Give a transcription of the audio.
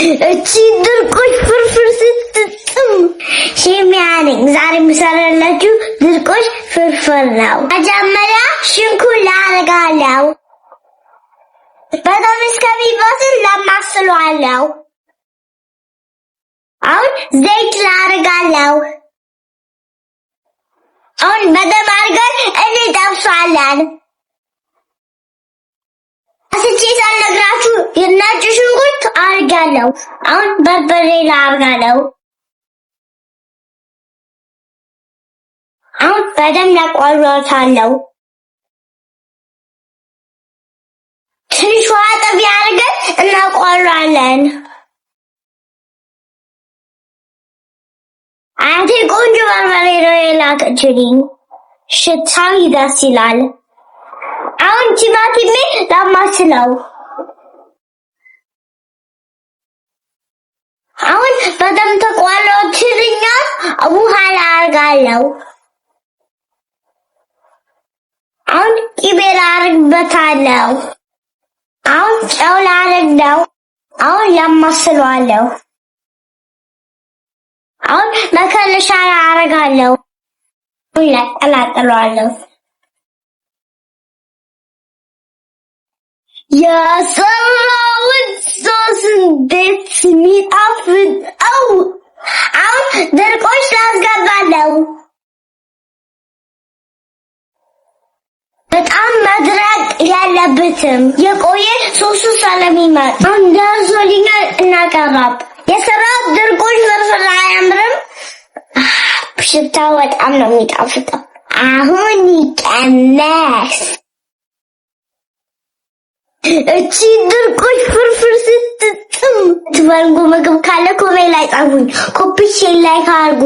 እቺ ድርቆሽ ፍርፍር ስትጥም ሼሚያ ነኝ። ዛሬ የምሰራላችሁ ድርቆሽ ፍርፍር ነው። መጀመሪያ ሽንኩርት አደርጋለሁ። በጣም እስከሚበስል ለማስለዋለሁ። አሁን ዘይት ላደርጋለሁ። አሁን በደንብ አድርገን እንጠብሰዋለን። አስቼ ሳልነግራችሁ የነጭ ሽንኩርት አድርጋለሁ። አሁን በርበሬ ላደርጋለሁ። አሁን በደንብ አቆላልታለሁ። ትንሽ ውሃ ጠብ አድርገን እናቆላለን። አያቴ ቆንጆ በርበሬ ነው የላከችልኝ። ሽታው ደስ ይላል። አሁን ቲማቲሜ ላማስለው። አሁን በደንብ ተቆልቶልኛል። ውሃ ላደርጋለሁ። አሁን ቅቤ ላደርግበታለሁ። አሁን ጨው ላደርግ ነው። አሁን ያማስለዋለሁ። አሁን መከለሻ አደርጋለሁ። ቀላቅለዋለሁ። የሰራሁት ሶስ እንዴት የሚጣፍጠው! አሁን ድርቆሽ ላስገባለሁ። በጣም መድረቅ ያለበትም የቆየ ሶሱ ስለሚመጣ አሁን ደርሶልኛል። እናቀራብ። የሰራሁት ድርቆሽ ፍርፍር አያምርም? ሽታው በጣም ነው የሚጣፍጠው። አሁን ይቀመስ። እቺ ድርቆሽ ፍርፍር ስትጥም ትፈልጉ ምግብ ካለ comment ላይ ጻፉኝ። copy share like አድርጉ።